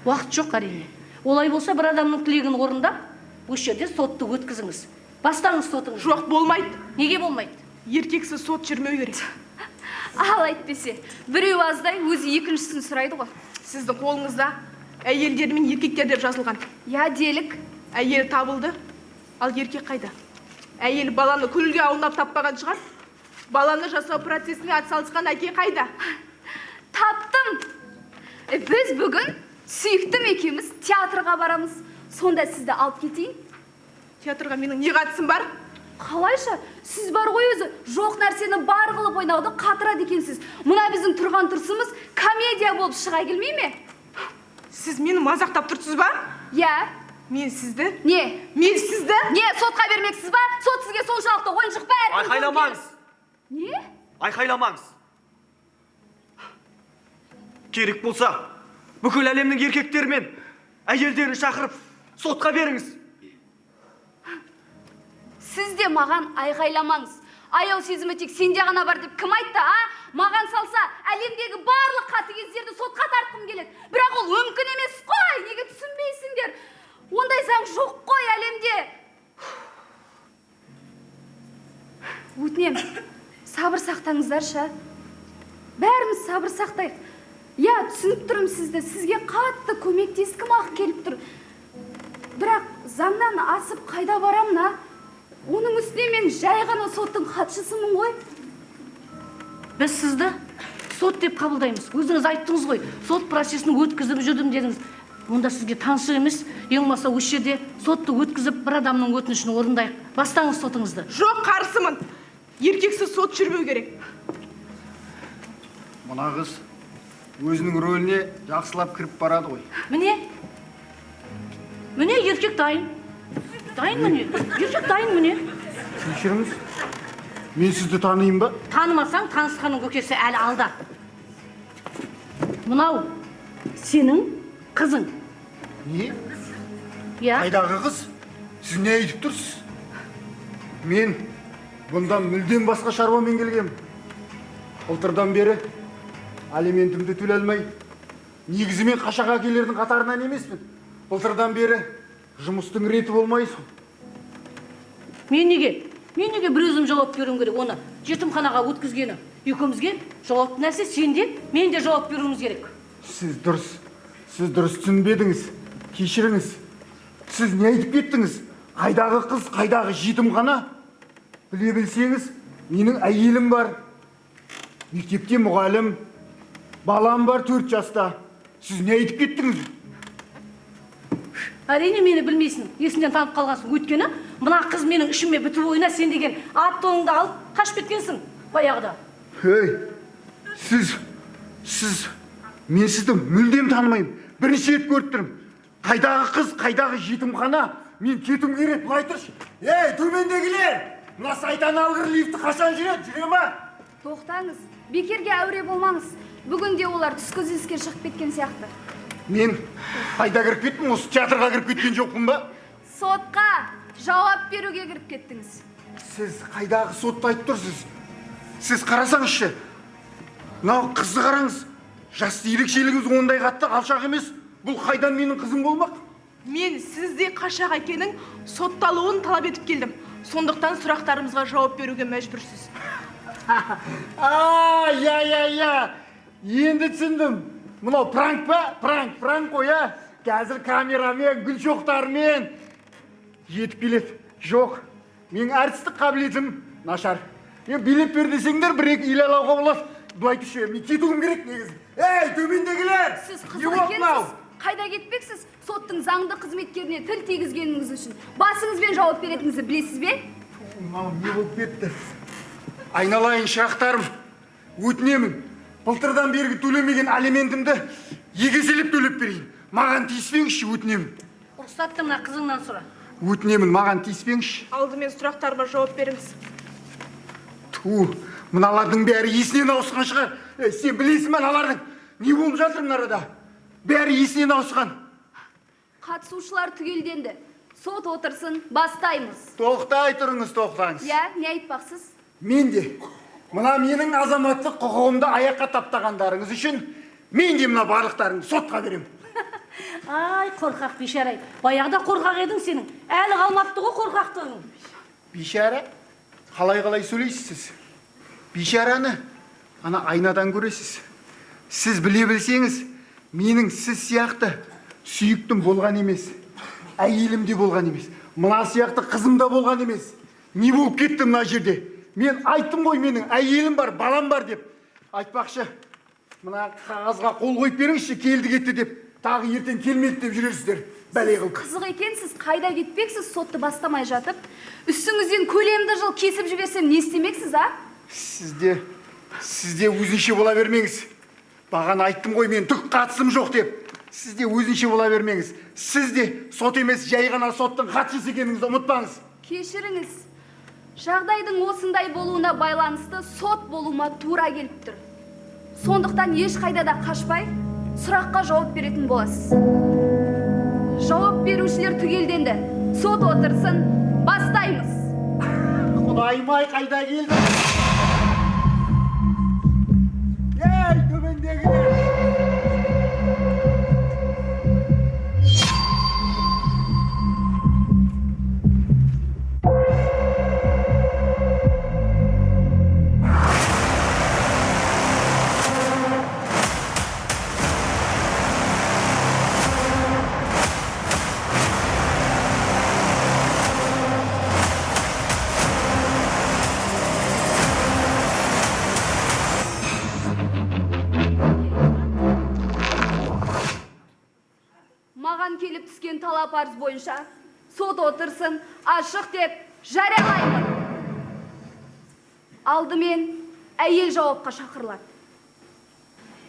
Уақыт жоқ әрине. Олай болса, бір адамның тілегін орындап, осы жерде сотты өткізіңіз. Бастаңыз сотыңызды. Жоқ, болмайды. Неге болмайды? Еркексіз сот жүрмеу керек. Ал әйтпесе, біреу аздай өзі екіншісін сұрайды ғой. Сіздің қолыңызда Әйелдер мен еркектер деп жазылған. Иә, делік. Әйел табылды, ал еркек қайда? Әйел баланы күлге аунап таппаған шығар. Баланы жасау процесіне атсалысқан әке қайда? Таптым. Біз бүгін сүйіктім екеуміз театрға барамыз. Сонда сізді алып кетейін. Театрға менің не қатысым бар? Қалайша? Сіз бар ғой өзі жоқ нәрсені бар қылып ойнауды қатырады екенсіз. Мына біздің тұрған тұрысымыз комедия болып шыға келмей ме? Сіз мені мазақтап тұрсыз ба? Иә. Мен сізді? Не? Мен сізді? Не, сотқа бермексіз ба? Сот сізге соншалықты ойыншық па? Әркім Айқайламаңыз! Не? Айқайламаңыз! Керек болса, бүкіл әлемнің еркектері мен әйелдерін шақырып, сотқа беріңіз. Сіз де маған айғайламаңыз. Аяу сезімі тек сенде ғана бар деп кім айтты, а? Маған салса, әлемдегі барлық қатыгездерді сотқа тартқым келеді. Бірақ ол мүмкін емес қой. Неге түсінбейсіңдер? Ондай заң жоқ қой әлемде. Өтінем, сабыр сақтаңыздаршы. Бәріміз сабыр сақтайық. Иә, түсініп тұрмын сізді. Сізге қатты көмектескім ақ келіп тұр. Бірақ заңнан асып қайда барамын, а? Оның үстіне мен жай ғана соттың хатшысымын ғой. Біз сізді сот деп қабылдаймыз. Өзіңіз айттыңыз ғой, сот процесін өткізіп жүрдім дедіңіз. Онда сізге таңсық емес, ең болмаса осы жерде сотты өткізіп бір адамның өтінішін орындайық. Бастаңыз сотыңызды. Жоқ, қарсымын. Еркексіз сот жүрмеу керек. Мына қыз өзінің рөліне жақсылап кіріп барады ғой. Міне, міне еркек дайын. Дайын міне, еркек дайын міне. Кешіріңіз, мен сізді танимын ба? Танымасаң, танысқанның көкесі әлі алда. Мынау сенің қызың. Не? Иә. Қайдағы қыз? Сіз не айтып тұрсыз? Мен бұнда мүлдем басқа шаруамен келгем. Былтырдан бері алиментімді төлей алмай, негізі мен қашақ әкелердің қатарынан емеспін. Былтырдан бері жұмыстың реті болмай сол. Мен неге? Мен неге бір өзім жауап беруім керек оны жетімханаға өткізгені? Екеумізге жауапты нәрсе сен де, мен де жауап беруіміз керек. Сіз дұрыс түсінбедіңіз. Кешіріңіз. Сіз не айтып кеттіңіз? Қайдағы қыз, қайдағы жетімхана? Біле білсеңіз, менің әйелім бар. Мектепте мұғалім, балам бар 4 жаста. Сіз не айтып кеттіңіз? Әрине мені білмейсің, есіңнен танып қалғансың. Өйткені мына қыз менің ішіме бітіп ойна, сен деген ат тоныңды алып қашып кеткенсің баяғыда. Ей, сіз, мен сізді мүлдем танымаймын. Бірінші рет көріп тұрмын. Қайдағы қыз, қайдағы жетімхана? Мен кетуім керек, былай тұршы. Ей, төмендегілер! Мына сайтан алғыр лифті қашан жүреді, жүре ма? Тоқтаңыз, бекерге әуре болмаңыз. Бүгін де олар түскі үзіліске шығып кеткен сияқты. Мен қайда кіріп кеттім? Осы театрға кіріп кеткен жоқпын ба? Сотқа жауап беруге кіріп кеттіңіз. Сіз қайдағы сотты айтып тұрсыз? Сіз қарасаңызшы, мынау қызды қараңыз. Жас ерекшелігіңіз ондай қатты алшақ емес. Бұл қайдан менің қызым болмақ? Мен сізде қашақ әкенің сотталуын талап етіп келдім. Сондықтан сұрақтарымызға жауап беруге мәжбүрсіз. Я. Енді түсіндім. Мынау пранк па? Пранк, пранк қой, а? Қазір камерамен, гүл шоқтарымен жетіп келеді. Жоқ, менің әртістік қабілетім нашар. Мен билеп бер десеңдер, бір-екі ил алуға болады. Былай түше, мен кетуім керек негізі. Ей, төмендегілер! Сіз Не қызық болды мынау? екенсіз. Қайда кетпексіз? Соттың заңды қызметкеріне тіл тигізгеніңіз үшін басыңызбен жауап беретініңізді білесіз бе? Мынау не болып кетті? Айналайын шырақтарым, өтінемін. Былтырдан бергі төлемеген алиментімді екі еселеп төлеп берейін. Маған тиіспеңізші, өтінемін. Рұқсатты мына қызыңнан сұра. Өтінемін, маған тиіспеңізші. Алдымен сұрақтарыма жауап беріңіз. Ту, мыналардың бәрі есінен ауысқан шығар. Ей, сен білесің бе мыналардың не болып жатыр мына арада? Бәрі есінен ауысқан. Қатысушылар түгелденді. Сот отырсын, бастаймыз. Тоқтай тұрыңыз, тоқтаңыз. Иә, не айтпақсыз? Мен де мына менің азаматтық құқығымды аяққа таптағандарыңыз үшін мен де мына барлықтарыңды сотқа беремін. Ай, қорқақ бейшара. Баяғыда қорқақ едің сенің. Әлі қалмапты ғой қорқақтығың. Бейшара, қалай-қалай сөйлейсіз сіз? Бейшараны ана айнадан көресіз. Сіз біле білсеңіз, менің сіз сияқты Сүйіктім болған емес, әйелім де болған емес, мына сияқты қызым да болған емес. Не болып кетті мына жерде? Мен айттым ғой, менің әйелім бар, балам бар деп. Айтпақшы, мына қағазға қол қойып беріңізші, келді кетті деп. Тағы ертең келмеді деп жүресіздер. Бәле қылып. Қызық екенсіз, қайда кетпексіз сотты бастамай жатып? Үстіңізден көлемді жыл кесіп жіберсем не істемексіз, а? Сізде өзінше бола бермеңіз. Бағана айттым ғой, мен түк қатысым жоқ деп. Сізде өзінше бола бермеңіз. Сіз де сот емес, жай ғана соттың хатшысы екеніңізді ұмытпаңыз. Кешіріңіз. Жағдайдың осындай болуына байланысты сот болуыма тура келіп тұр. Сондықтан ешқайда да қашпай, сұраққа жауап беретін боласыз. Жауап берушілер түгелденді. Сот отырсын, бастаймыз. Құдайым-ай, қайда келдім? Ей, төмендегілер! Маған келіп түскен талап арыз бойынша сот отырсын ашық деп жариялаймын. Алдымен әйел жауапқа шақырылады.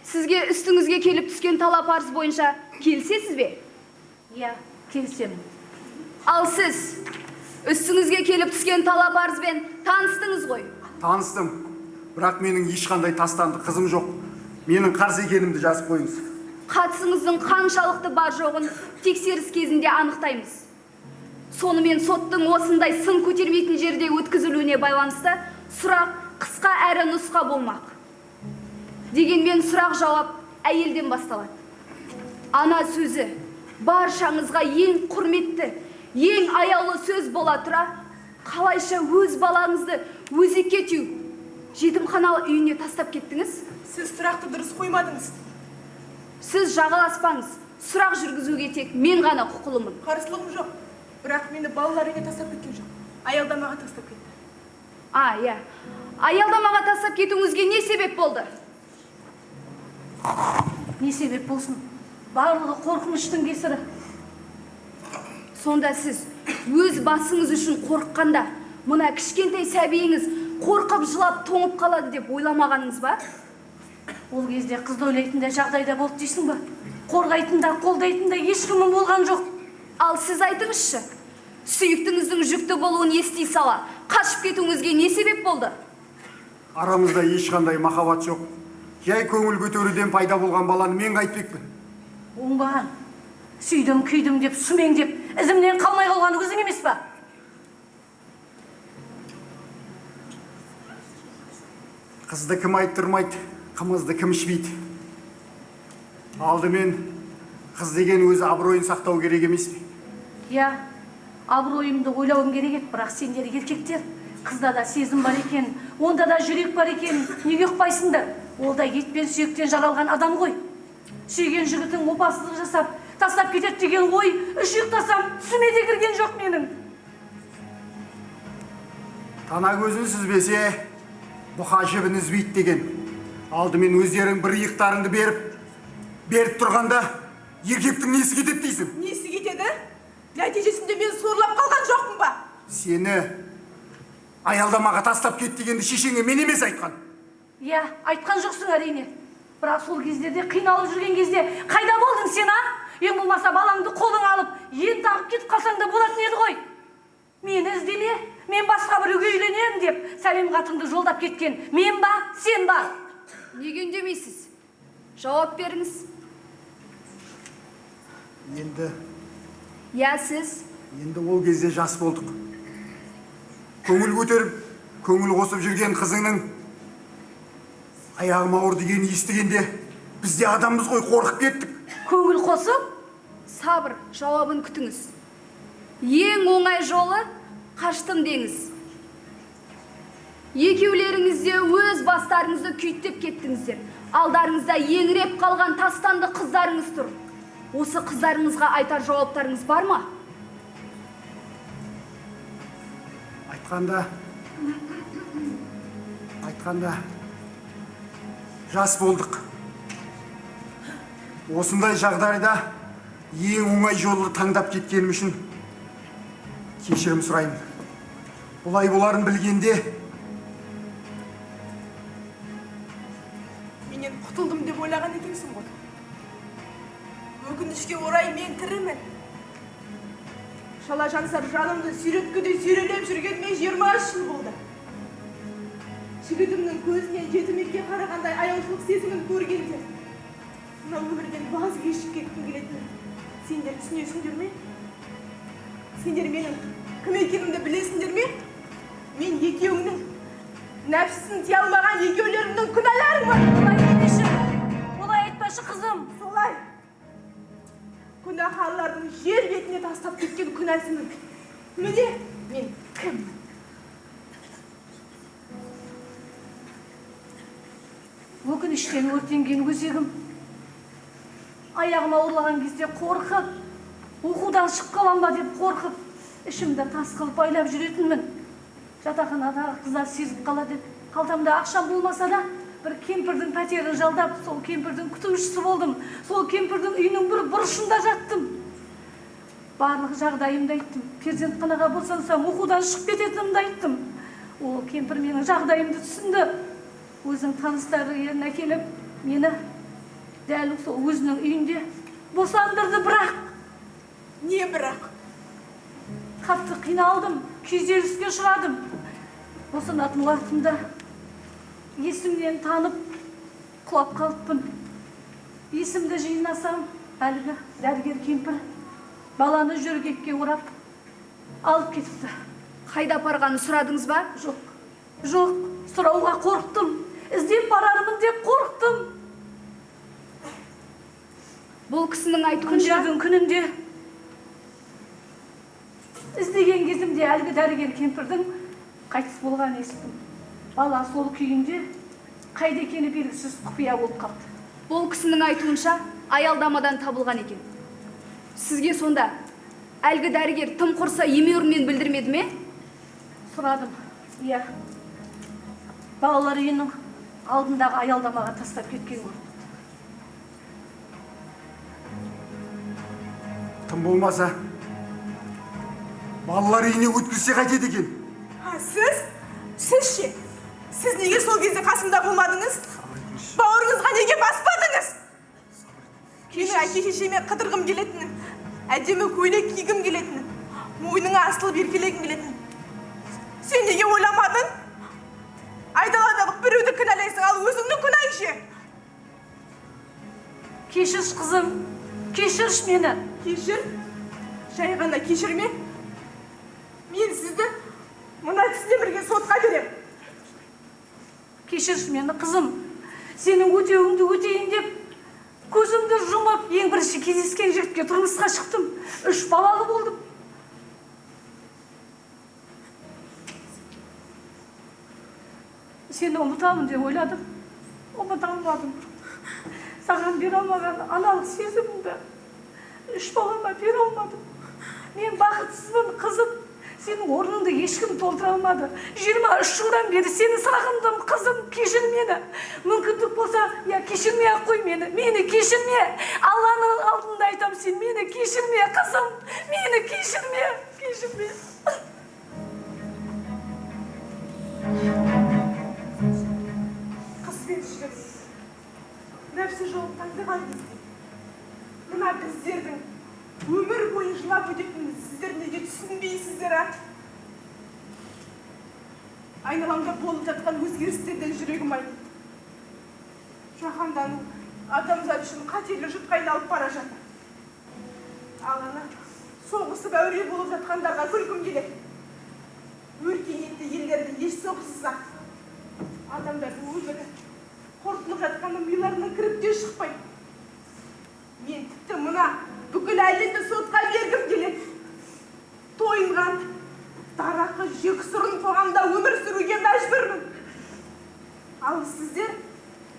Сізге үстіңізге келіп түскен талап арыз бойынша келісесіз бе? Иә, келісемін. Ал сіз үстіңізге келіп түскен талап арызбен таныстыңыз ғой? Таныстым. Бірақ менің ешқандай тастанды қызым жоқ. Менің қарсы екенімді жазып қойыңыз. Қатысыңыздың қаншалықты бар жоғын тексеріс кезінде анықтаймыз. Сонымен соттың осындай сын көтермейтін жерде өткізілуіне байланысты сұрақ қысқа әрі нұсқа болмақ. Дегенмен сұрақ жауап әйелден басталады. Ана сөзі баршаңызға ең құрметті, ең аяулы сөз бола тұра, қалайша өз балаңызды өзекке түйіп, жетімхана үйіне тастап кеттіңіз? Сіз сұрақты дұрыс қоймадыңыз. Сіз жағаласпаңыз, сұрақ жүргізуге тек мен ғана құқылымын. Қарсылығым жоқ, бірақ мені балалар үйіне тастап кеткен жоқ. Аялдамаға тастап кетті. А, иә. Аялдамаға тастап кетуіңізге не себеп болды? Не себеп болсын? Барлығы қорқыныштың кесірі. Сонда сіз өз басыңыз үшін қорыққанда, мына кішкентай сәбиіңіз қорқып жылап тоңып қалады деп ойламағаныңыз ба? Ол кезде қызды ойлайтын да жағдайда болды дейсің ба? Қорғайтын да, қолдайтын да ешкімім болған жоқ. Ал сіз айтыңызшы, сүйіктіңіздің жүкті болуын ести сала, қашып кетуіңізге не себеп болды? Арамызда ешқандай махаббат жоқ. Жай көңіл көтеруден пайда болған баланы мен қайтпекпін. Оңбаған, сүйдім, күйдім деп, сүмеңдеп, ізімнен қалмай қалған өзің емес па? Қызды кім айттырмайды, қымызды кім ішпейді. Алдымен қыз деген өзі абыройын сақтау керек емес пе? Иә, абыройымды ойлауым керек еді, бірақ сендер еркектер, қызда да сезім бар екен, онда да жүрек бар екен, неге ұқпайсыңдар? Ол да ет пен сүйектен жаралған адам ғой. Сүйген жігітің опасыздық жасап, тастап кетеді деген ой, үш ұйықтасам түсіме де кірген жоқ менің. Тана көзін сүзбесе, бұқа жібін үзбейді деген. Алдымен өздерің бір иықтарыңды беріп тұрғанда еркектің несі кетеді дейсің? Несі кетеді? Нәтижесінде мен сорлап қалған жоқпын ба? Сені аялдамаға тастап кет дегенді шешеңе мен емес айтқан. Иә, айтқан жоқсың әрине. Бірақ сол кездерде қиналып жүрген кезде қайда болдың сен, а? Ең болмаса балаңды қолыңа алып, ен тағып кетіп қалсаң да болатын еді ғой. Мені іздеме, мен басқа біреуге үйленемін деп сәлем хатыңды жолдап кеткен мен ба, сен ба? Неге үндемейсіз? Жауап беріңіз. Енді. Иә, сіз. Енді ол кезде жас болдық. Көңіл көтеріп, көңіл қосып жүрген қызыңның аяғым ауыр дегенін естігенде біз де адамбыз ғой, қорқып кеттік. Көңіл қосып? Сабыр, жауабын күтіңіз. Ең оңай жолы қаштым деңіз. Екеулеріңіз де өз бастарыңызды күйттеп кеттіңіздер. Алдарыңызда еңіреп қалған тастанды қыздарыңыз тұр. Осы қыздарыңызға айтар жауаптарыңыз бар ма? Айтқанда жас болдық. Осындай жағдайда ең оңай жолды таңдап кеткенім үшін кешірім сұраймын. Бұлай боларын білгенде менен құтылдым деп ойлаған екенсің ғой. Өкінішке орай мен тірімін. Шала жансар жанымды сүйреткідей сүйрелеп жүргеніме 23 жыл болды. Жігітімнің көзінен жетімекке қарағандай аяушылық сезімін көргенде мына өмірден баз кешіп кеткім келетінін сендер түсінесіңдер ме? Сендер менің кім екенімді білесіңдер ме? Мен екеуіңнің нәпсісін тия алмаған екеулерімнің күнәларымын. Олай демеші, олай айтпашы қызым. Солай. Күнәһарлардың жер бетіне тастап кеткен күнәсімін. Міне мен кіммін? Өкініштен өртенген өзегім. Аяғым ауырлаған кезде қорқып, оқудан шығып қалам ба деп қорқып, ішімді тас қылып байлап жүретінмін. Жатақханадағы қыздар сезіп қалады деп, қалтамда ақшам болмаса да бір кемпірдің пәтерін жалдап, сол кемпірдің күтушісі болдым. Сол кемпірдің үйінің бір бұрышында жаттым. Барлық жағдайымды айттым. Перзентханаға босансам, оқудан шығып кететінімді айттым. Ол кемпір менің жағдайымды түсінді. Өзінің таныстары елін әкеліп, мені дәл сол өзінің үйінде босандырды, бірақ. Не бірақ? Қатты қиналдым, күйзеліске ұшырадым. Босанатын уақытымда есімнен танып құлап қалыппын. Есімді жинасам, әлгі дәрігер кемпір баланы жөргекке орап алып кетіпті. Қайда апарғанын сұрадыңыз ба? Жоқ, жоқ, сұрауға қорықтым. Іздеп барармын деп қорықтым. Бұл кісінің айтуынша күндердің күнінде іздеген кезімде әлгі дәрігер кемпірдің қайтыс болғанын естідім. Бала сол күйінде қайда екені белгісіз құпия болып қалды. Бұл кісінің айтуынша аялдамадан табылған екен. Сізге сонда әлгі дәрігер тым құрса емеурінмен білдірмеді ме? Сұрадым. Иә. Балалар үйінің алдындағы аялдамаға тастап кеткен көрінеді. Тым болмаса балалар үйіне өткізсе қайтеді екен? А сіз? Сіз ше? Сіз неге сол кезде қасымда болмадыңыз? Бауырыңызға неге баспадыңыз? Менің әке шешеме қыдырғым келетінін, әдемі көйлек кигім келетінін, мойныңа асылып еркелегім келетінін. Сен неге ойламадың? Айдаладағы біреуді кінәлайсың, ал өзіңнің күнәң ше? Кешірші қызым, кешірші мені. Кешір? Жай ғана кешірме. Мен сізді мына кісімен бірге сотқа берем. Кешірші мені, қызым. Сенің өтеуіңді өтейін деп көзімді жұмып, ең бірінші кездескен жігітке тұрмысқа шықтым. 3 балалы болдым. Сені ұмытамын деп ойладым. Ұмыта алмадым. Саған бере алмаған аналық сезімімді 3 балама бере алмадым. Мен бақытсызбын, қызым. Сенің орныңды ешкім толтыра алмады. 23 жылдан бері сені сағындым, қызым, кешір мені. Мүмкіндік болса, я кешірмей ақ қой мені. Мені кешірме. Алланың алдында айтам, сен мені кешірме, қызым. Мені кешірме, кешірме. Қыз бен жігіт нәпсі жолын таңдаған кезде мына біздердің өмір бойы жылап өтетінімізді сіздер неге түсінбейсіздер, а? Айналамда болып жатқан өзгерістерден жүрегім айниды. Жаһандану адамзат үшін қатерлі жұтқа айналып бара жатыр. Ал ана соғысып әуре болып жатқандарға күлкім келеді. Өркениетті елдерді еш соғыссыз-ақ адамдардың өмірі қорытылып жатқаны миларына кіріп те шықпайды. Мен тіпті мына бүкіл әлемді сотқа бергім келеді. Тойынған, дарақы жексұрын қоғамда өмір сүруге мәжбүрмін. Ал сіздер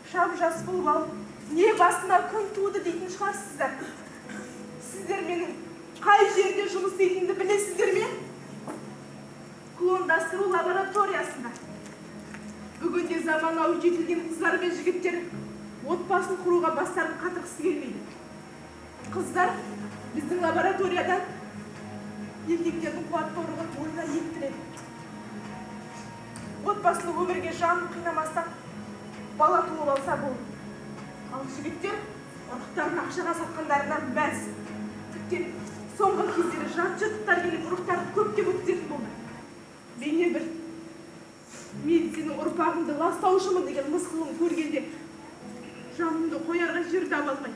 жап-жас болып алып, не басына күн туды дейтін шығарсыздар. Сіздер менің қай жерде жұмыс істейтінімді білесіздер ме? Клондастыру лабораториясында. Бүгінде заманауи жетілген қыздар мен жігіттер отбасын құруға бастарын қатырғысы келмейді. Қыздар біздің лабораториядан еркектердің қуатты ұрығын бойына ектіреді. Отбасылық өмірге жанын қинамастан бала туып алса болды. Ал жігіттер ұрықтарын ақшаға сатқандарына мәз. Тіптен соңғы кездері жат жұрттар келіп ұрықтарын көптеп өткізетін болды. Бейне бір мен сенің ұрпағыңды ластаушымын деген мысқылын көргенде жанымды қоярға жер таба алмай.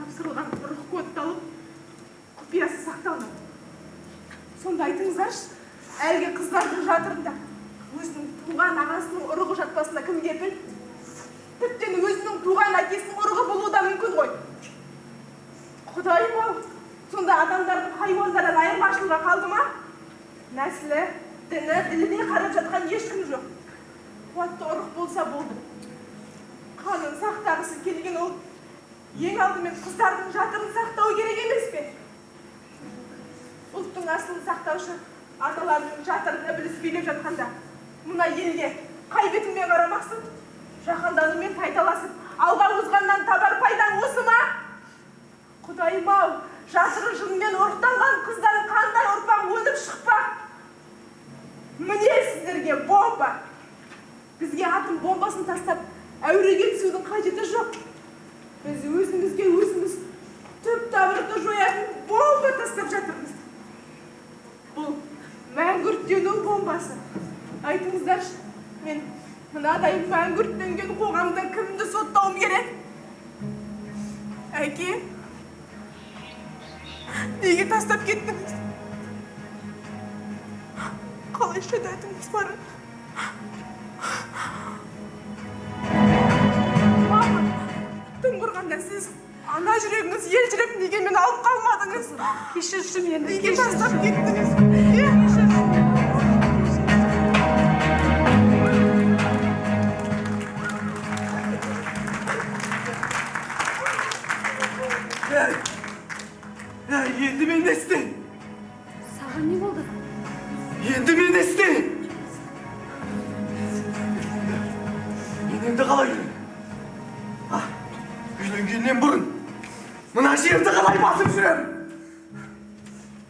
Тапсырылған ұрық кодталып, құпиясы сақталмады. Сонда айтыңыздаршы, әлгі қыздардың жатырында өзінің туған ағасының ұрығы жатпасына кім кепіл? Тіптен өзінің туған әкесінің ұрығы болуы да мүмкін ғой. Құдайым-ау, сонда адамдардың хайуандардан айырмашылығы қалды ма? Нәсілі, діні, діліне қарап жатқан ешкім жоқ. Қуатты ұрық болса болды. Қанын сақтағысы келген ол ең алдымен қыздардың жатырын сақтау керек емес пе? Ұлттың асылын сақтаушы аналарының жатырын ібіліс билеп жатқанда мына елге қай бетіңмен қарамақсың? Жаһанданумен тайталасып, алға озғаннан табар пайдаң осы ма? Құдайым-ау, жатыры жынмен ұрықтанған қыздан қандай ұрпақ өніп шықпақ? Міне сіздерге бомба! Бізге атом бомбасын тастап, әуреге түсудің қажеті жоқ. Біз өзімізге өзіміз түп тамырды жоятын бомба тастап жатырмыз. Бұл мәңгүрттену бомбасы. Айтыңыздаршы, мен мынадай мәңгүрттенген қоғамда кімді соттауым керек? Әке, неге тастап кеттіңіз? Қалай шыдадыңыз бар? Мама, тым құрғанда сіз ана жүрегіңіз елжіреп неге мені алып қалмадыңыз? Кешірші мені. Неге тастап кеттіңіз? Енді мен не істеймін? Саған не болды? Енді мен не істеймін? Мен енді қалай үйленемін? Үйленгеннен бұрын мына жерді қалай басып жүремін?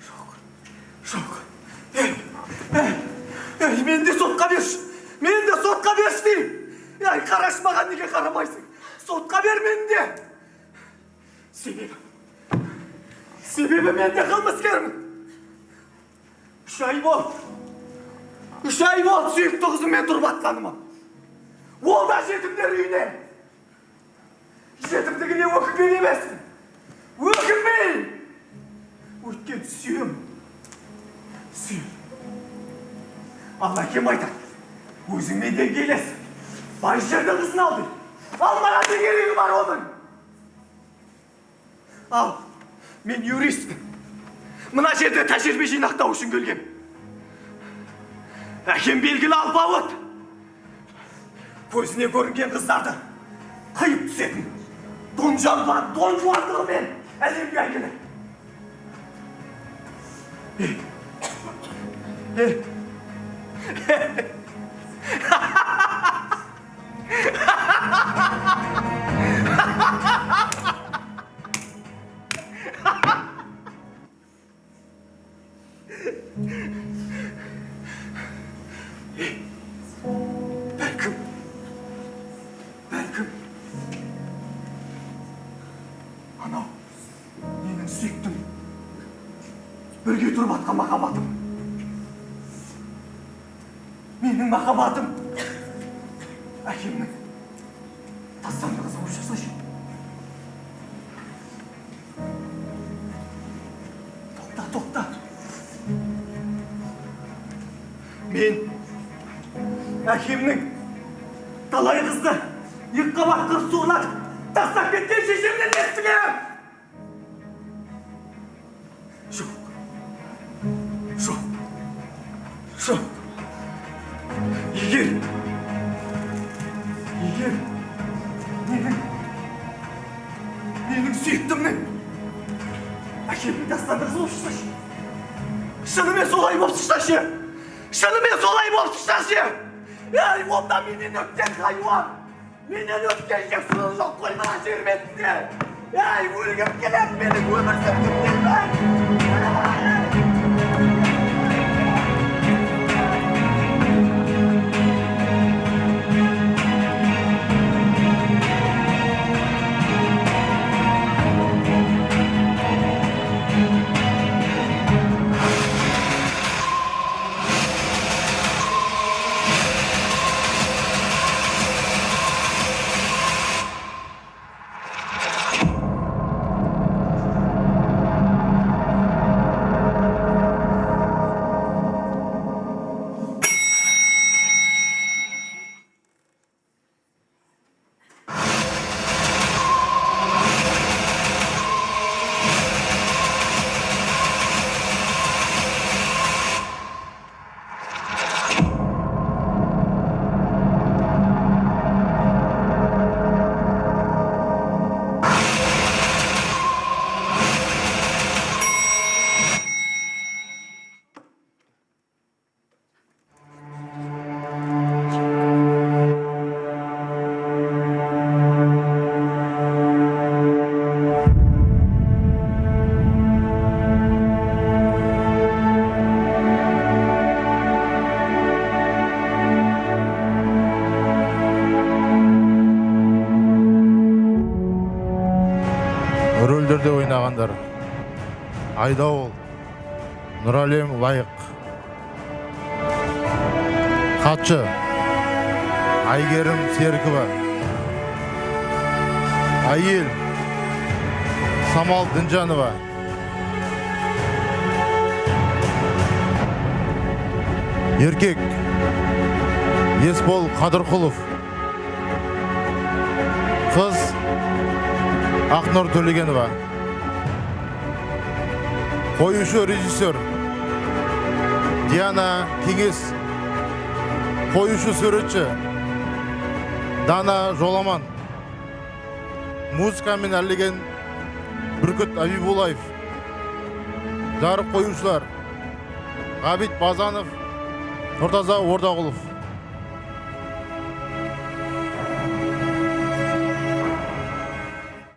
Жоқ, жоқ. Ей, мені де сотқа берші. Мені де сотқа берші деймін. Ей, қарашы маған, неге қарамайсың? Сотқа бер мені де. Себебі мен де қылмыскермін. 3 ай болды. 3 ай болды сүйікті қызыммен тұрып атқаныма. Ол да жетімдер үйіне. Жетімдігіне өкінген емеспін. Өкінбеймін. Өйткені сүйемін. Сүйемін. Ал әкем айтады, өзіңмен деңгейлес. Бай жердің қызын ал дейді. Ал маған не керегі бар оның? Ал мен юристпін. Мына жерде тәжірибе жинақтау үшін келгем. Әкем белгілі алпауыт. Көзіне көрінген қыздарды қиып түсетін дон жуандығымен әлемге әйгілі. Бәлкім, анау менің сүйіктім, бірге тұрып атқан махаббатым, менің махаббатым әкемнің тастанды қызы болып шықсайшы. Тоқта. Мен әкемнің талай қызды екі қабат қырып сорлатып тастап кеткен шешемнен естігем. Жоқ. Жоқ. Жоқ. Егер менің сүйіктімнің Әкемнің тастанды қызы болып шықса ше? Шынымен солай болып шықса ше? Шынымен солай болып шықса ше? Ей, онда менен өткен хайуан, менен өткен жексұрын жоқ қой мына жер бетінде. Ей, өлгім келеді, менің өмір сүргім келмейді. Рөлдерде ойнағандар: Айдауыл Нұралем Лайық, хатшы Әйгерім Серікова, әйел Самал Дінжанова, еркек Есбол Қадырқұлов, қыз Ақнұр Төлегенова. Қоюшы режиссер Диана Кеңес, қоюшы суретші Дана Жоламан, музыкамен әрлеген Бүркіт Абибулаев, жарық қоюшылар Ғабит Базанов, Нұртаза Ордағұлов.